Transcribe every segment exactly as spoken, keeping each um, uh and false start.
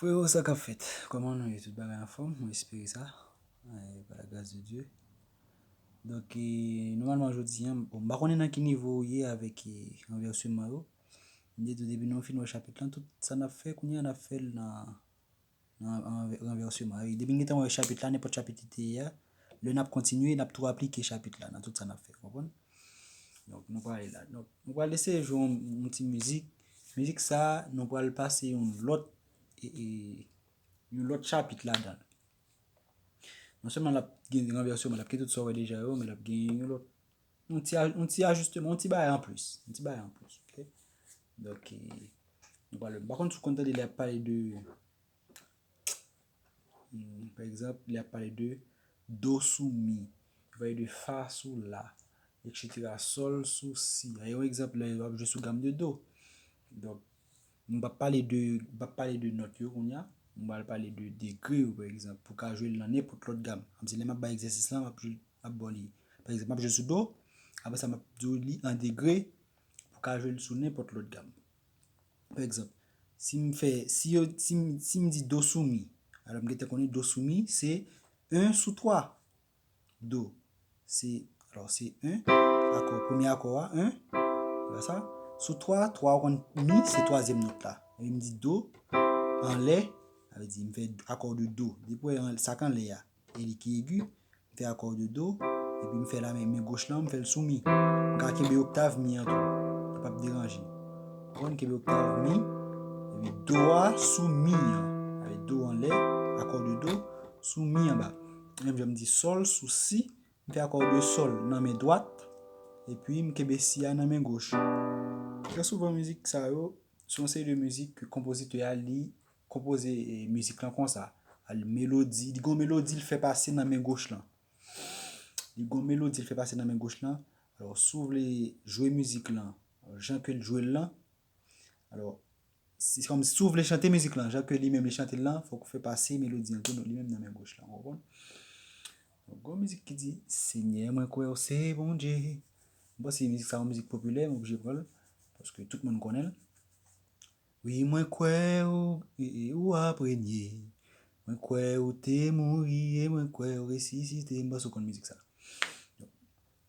Frero, sa k ap fèt? Kòman nou ye? Tout bagay anfòm? Mwen espere sa. Eh, pa la gras de Dye. Donk, eh, nòmalman, jodi a, bon, m pa konnen nan ki nivo ou ye avèk, eh, ranvèseman yo. M te di w, depi nou fin wè chapit lan, tout sa n ap fè kounye a, n ap fè l nan, nan, nan ranvèseman. E depi n gentan wè chapit la, nenpòt chapit li te ye a, lè n ap kontinye, n ap tou aplike chapit la nan tout sa n ap fè, w konprann? Donk, nou pral ale la. Donk, nou pral eseye jwe yon, yon ti mizik. Mizik sa, nou pral pase yon lòt, e, e, yon lòt chapit ladan l. Non sèlman l ap gen ranvèseman, l ap gen tout sa w wè deja yo, men l ap gen yon lòt, yon ti, a- yon ti ajisteman, yon ti bagay anplis. Yon ti bagay anplis, ok? Donk, e, nou pral, m pa konn si w konn tande lè y ap pale de, hmm, pa egzanp, lè y ap pale de do sou mi, y ap pale de fa sou la, etsetera, sòl sou si. A, yon egzanp, lè w ap jwe sou gam de do. Donk, m p ap pale de, m p ap pale de nòt yo kounye a. M pral pale de degre yo, pa egzanp, pou w ka jwe l nan nenpòt lòt gam. Kòmsi lè m ap bay egzèsis lan, m ap jwe, m ap ba w li. Pa egzanp, m ap jwe sou do, apre sa, m ap di w li an degre, pou w ka jwe l sou nenpòt lòt gam. Pa egzanp, si m fè, si yo, si m, si m di do sou mi, alò m gentan konnen do sou mi, se en sou twa. Do, se, alò, se en, akò, premye akò a, en, se pa sa. Sou twa, twa ou konn mi, se twazyèm nòt la. Epi m di do, anlè, sa vle di m fè akò de do. Depi w wè an- sa k anlè a, e li ki egi, m fè akò de do, epi m fè la men, men goch lan, m fè l sou mi. M ka kenbe oktav mi an tou. Li p ap deranje. Ou konn kenbe oktav mi, epi do a sou mi an. Avèk do anlè, akò de do, sou mi anba. Menm jan m di sòl sou si, m fè akò de sòl nan men dwat, epi m kenbe si a nan men goch. Trè souvan, mizik sa yo, se yon seri de mizik ke konpozitè a, li konpoze, e, mizik lan konsa. Al melodi, li gon melodi l fè pase nan men goch lan. Li gon melodi l fè pase nan men goch lan. Alò, si w vle jwe mizik lan, jan ke l jwe l lan, alò, se kòm si w vle chante mizik lan, jan ke li menm li chante l lan, fòk ou fè pase melodi an tou, li menm nan men goch lan, w konprann? Donk, gon mizik ki di, Senyè, mwen kwè w se Bondye. M panse mizik sa yon mizik popilè, m oblije pran l, paske tout moun konnen l. Wi, mwen kwè ou, e, e, ou ap renye. Mwen kwè ou te mouri e mwen kwè ou resisite. M panse w konn mizik sa. Donk,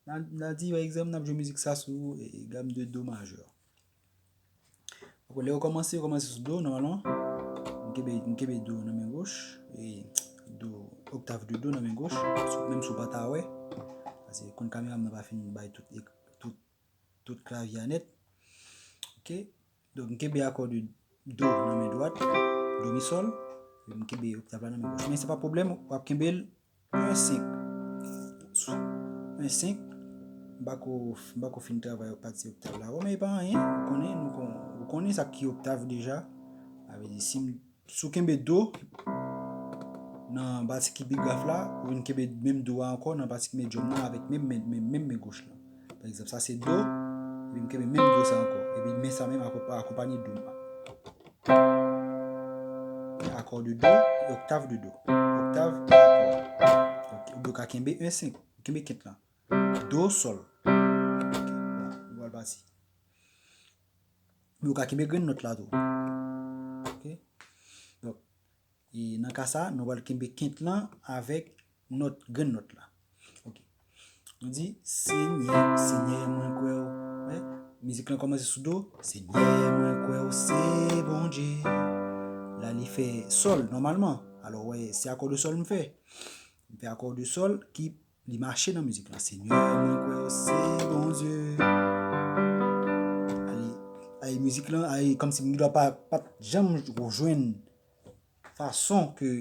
n a, n a di, pa egzanp, n ap jwe mizik sa sou, e, e, gam de do majè. Donk, lè yo kòmanse, yo kòmanse sou do, nòmalman. M kenbe, m kenbe do nan men goch, e do, oktav de do nan men goch, sou- menm si w pa ta wè. Paske konn kamera m nan pa fin bay tout, ek- tout, tout klavye a nèt. Ok? Donk, m kenbe akò de do nan men dwat, do mi sòl, epi m kenbe oktav la nan men goch. Men se pa pwoblèm, w ap kenbe l en senk. En senk, m pa ko, m pa ko fin travay pati oktav la. Bon, men e pa anyen, ou konnen, nou kon- ou konnen sa ki oktav deja. Sa vle di, si m- si w kenbe do nan pati ki pi grav la, ou vin kenbe menm do a ankò nan pati ki medyòm nan avèk menm men, men, menm men goch lan. Pa egzanp, sa se do, epi m kenbe menm do sa ankò. Epi men sa menm akonpanye do m. Akò de do, oktav de do. Oktav, akò. Ok, ou ka kenbe en senk, ou kenbe kent lan. Do, sòl. Ok, bon, nou pral pati. Men ou ka kenbe grenn nòt la tou. Ok? Donk, e nan ka sa, nou pral kenbe kent lan avèk nòt, grenn nòt la. Ok. Nou di, Senyè, Senyè, mwen kwè w. Wè, mizik lan kòmanse sou do. Senyè, mwen kwè w se Bondye. La, li fè sòl, nòmalman. Alò, wè, se akò de sòl m fè. M fè akò de sòl ki, li mache nan mizik lan. Senyè, mwen kwè w se Bondye. Ale, ale, mizik lan, ale, kòmsi m dwa pa, pa t janm jwenn fason ke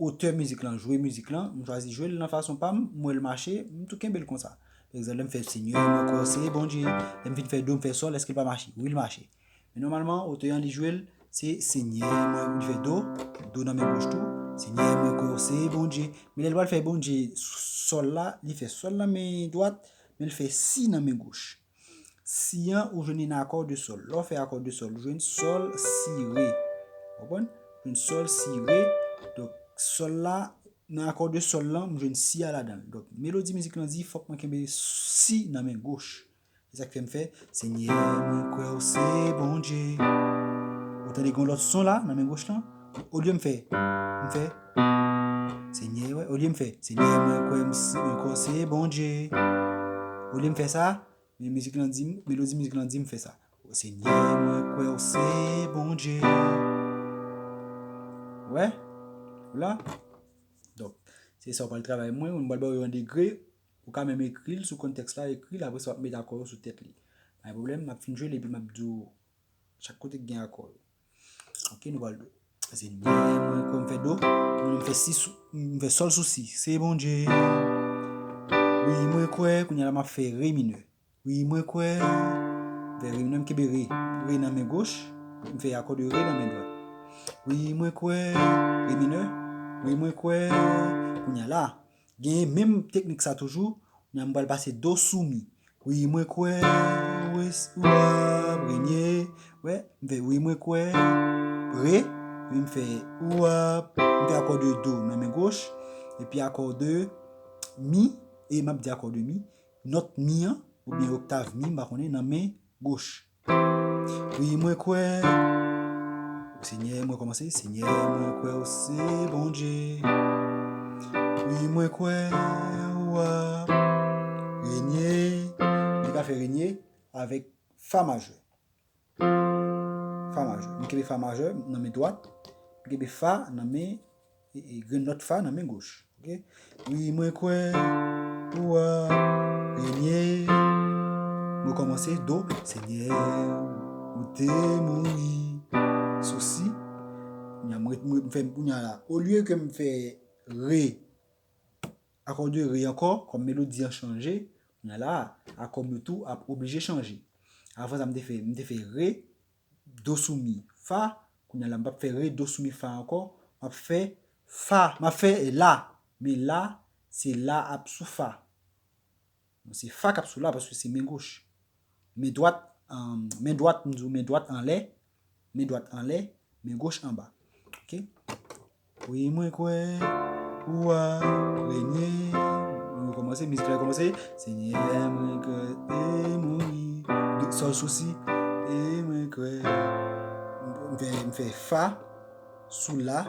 otè mizik lan jwe mizik lan, m chwazi jwe l nan fason pa m, m wè l mache, m tou kenbe l konsa. Pa egzanp, lè m fè Senyè, mwen kwè w se Bondye, lè m fin fè do, m fè sòl, èske l pa mache? Wi, l mache. Men nòmalman, otè an li jwe l, se Senyè, mwen, li fè do, do nan men goch tou, Senyè, mwen kwè w se Bondye. Men lè l pral fè Bondye, sòl la, li fè sòl nan men dwat, men l fè si nan men goch. Si an, ou jwenn li nan akò de sòl. Lè w fè akò de sòl, ou jwenn sòl, si, re. Konprann? Jwenn sòl, si, re. Donk, sòl la, nan akò de sòl lan, m jwenn si a ladan l. Donk, melodi mizik lan di, fòk mwen kenbe si nan men goch. Se sa k fè m fè, Senyè, mwen kwè w se Bondye. Ou tande gen yon lòt son la, nan men goch lan? Olye m fè, m fè, Senyè, wè, olye m fè, Senyè, mwen kwè m s- mwen kwè w se Bondye. Olye m fè sa, men mizik lan di m, melodi mizik lan di m fè sa. Senyè, mwen kwè w se Bondye. Wè, la. Donk, se sa w pral travay mwen, mwen pral ba w yon degre, ou ka menm ekri l sou konn tèks la, ekri l, apre sa w ap met akò yo sou tèt li. Pa gen pwoblèm, m ap fin jwe l epi m ap di w chak kote k gen akò yo. Ok, nou pral jwe. Senyè, mwen kwè m fè do, mwen m fè si sou, m fè sòl sou si, se Bondye. Wi, mwen kwè, kounye a la m ap fè re minè. Wi, mwen kwè, m fè re minè, m kenbe re, re nan men goch, m fè akò de re nan men dwat. Wi, mwen kwè, re minè. Wi, mwen kwè, kounye a la, gen menm teknik sa toujou, kounye a m pral pase do sou mi. Wi, mwen kwè, w ap renye. Wè, m fè wi, mwen kwè, re, epi m fè w ap, m fè akò de do nan men goch, epi akò de mi, e m ap di akò de mi, nòt mi an, oubyen oktav mi, m pa konnen, nan men goch. Wi, mwen kwè. Senyè, mwen kòmanse. Senyè, mwen kwè w se Bondye. Wi, mwen kwè w ap renye. Li ka fè renye avèk fa majè. Fa majè. M kenbe fa majè nan men dwat. M kenbe fa nan men e, e, grenn nòt fa nan men goch. Ok? Wi, mwen kwè w ap renye. Mwen kòmanse do, Senyè, ou te mouri sou si. Kounye a, mwen, mwen, m fè, kounye a la, olye ke m fè re, akò de re ankò, kòm melodi an chanje, kounye a la, akò m yo tou ap oblije chanje. Avan sa, m te fè, m te fè re, do sou mi, fa, kounye a la, m p ap fè re, do sou mi, fa ankò, m ap fè fa, m ap fè la, men la, se la ap sou fa. Bon, se fa k ap sou la, paske se men goch. Men dwat, um, men dwat, m di w men dwat anlè, men dwat anlè, men goch anba. Ok? Wi, mwen kwè, w ap renye. Nou kòmanse, mizik la kòmanse. Senyè, mwen kwè, te mouri. Do, sòl sou si. E mwen kwè. M fè, m fè fa sou la.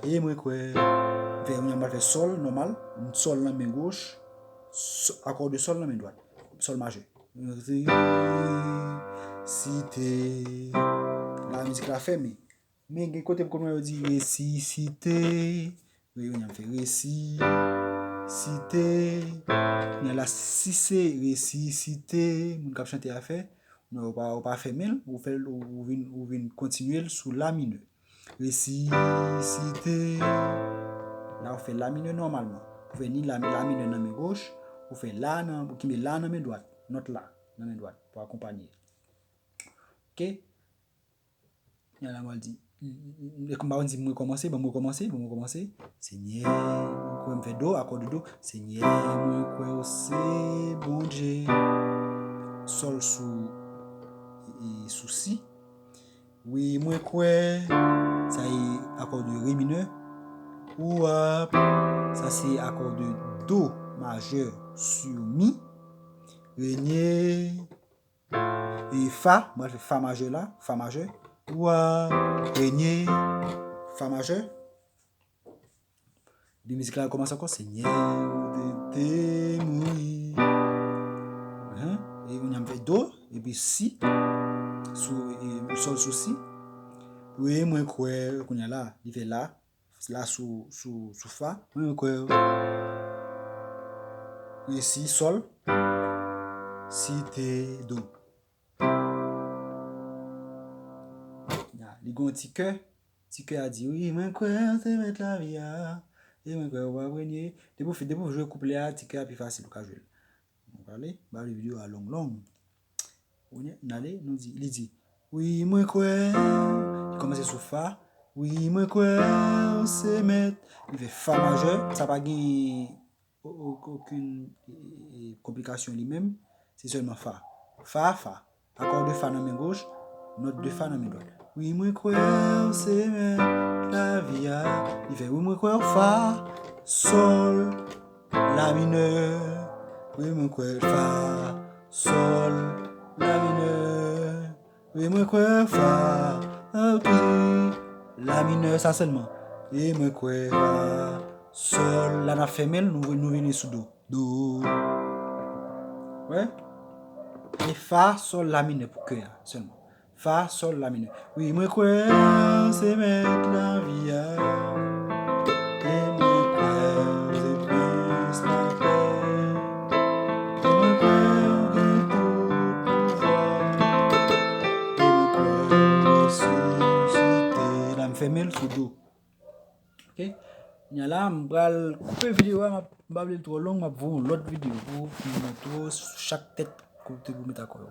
E mwen kwè. M fè, m fè sòl, nòmal. Sòl nan men goch. Sò- akò de sòl nan men dwat. Sòl majè. Resisite. La, mizik la fèmen. Men gen kote m konn wè yo di resisite. Wi, wi, m fè resisite. Kounye a la, si se resisite, moun k ap chante a fè, non, ou pa, ou pa fèmen l, ou fè l, ou, ou vin, ou vin kontinye l sou la minè. Resisite. La, ou fè la minè nòmalman. Ou fè ni la, la minè nan men goch, ou fè la nan, ou kenbe la nan men dwat, nòt la nan men dwat pou akonpanye. Ok? Kounye a la, mwen di, e kòm pa di mwen kòmanse, ban mwen kòmanse, ban mwen kòmanse. Senyè, mwen kwè m fè do, akò de do. Senyè, mwen kwè w se Bondye. Sòl sou, e, sou si. Wi, mwen kwè. Sa e akò de re minè. W ap. Sa se akò de do majè sur mi. Renye. E fa, mwen fè fa majè la, fa majè. W ap renye, fa majè. Epi mizik la kòmanse ankò, Senyè, ou te, te mouri. Hein? E kounye a m fè do, epi si, sou, e, sòl sou si. Wi, mwen kwè, kounye a la, li fè la, la sou, sou, sou fa. Mwen kwè, e si, sòl, si, te, do. Ya, li gon ti kè. Ti kè a di, wi, mwen kwè w se mèt lavi a. E mwen kwè w ap renye. Depi w fi-, depi w jwe kouplè a, ti kè a pi fasil, ou ka jwe l. Nou prale, ba li videyo a long long. Ou nye, n ale, nou di, li di, wi, mwen kwè. Li kòmanse sou fa. Wi, mwen kwè w se mèt. Li fè fa majè, sa pa gen o-, o-, okenn, e, e, konplikasyon li menm. Se sèlman fa. Fa, fa. Akò de fa nan men goch, nòt de fa nan men dwat. Wi, mwen kwè w se mèt lavi a. Li fè, wi, mwen kwè w fa, sòl, la minè. Wi, mwen kwè w fa, sòl, la minè. Wi, mwen kwè w fa, anpi, la La minè, sa sèlman. E mwen kwè fa, sòl, la n ap fèmen l, nou, nou vini sou do. Do. Wè? E fa, sòl, la minè pou kè a sèlman. Fa, sòl, la minè. Wi, mwen kwè se mèt lavi a. E mwen kwè se prens lapè. E mwen kwè ou gen tout pouvwa. E mwen kwè ou resisite. La m fèmen l sou do. Ok? Kounye a la, m pral koupe videyo a, m ap, m pa vle l twò long, m ap voye yon lòt videyo pou, pou nou montre w sou chak tèt kote pou met akò yo.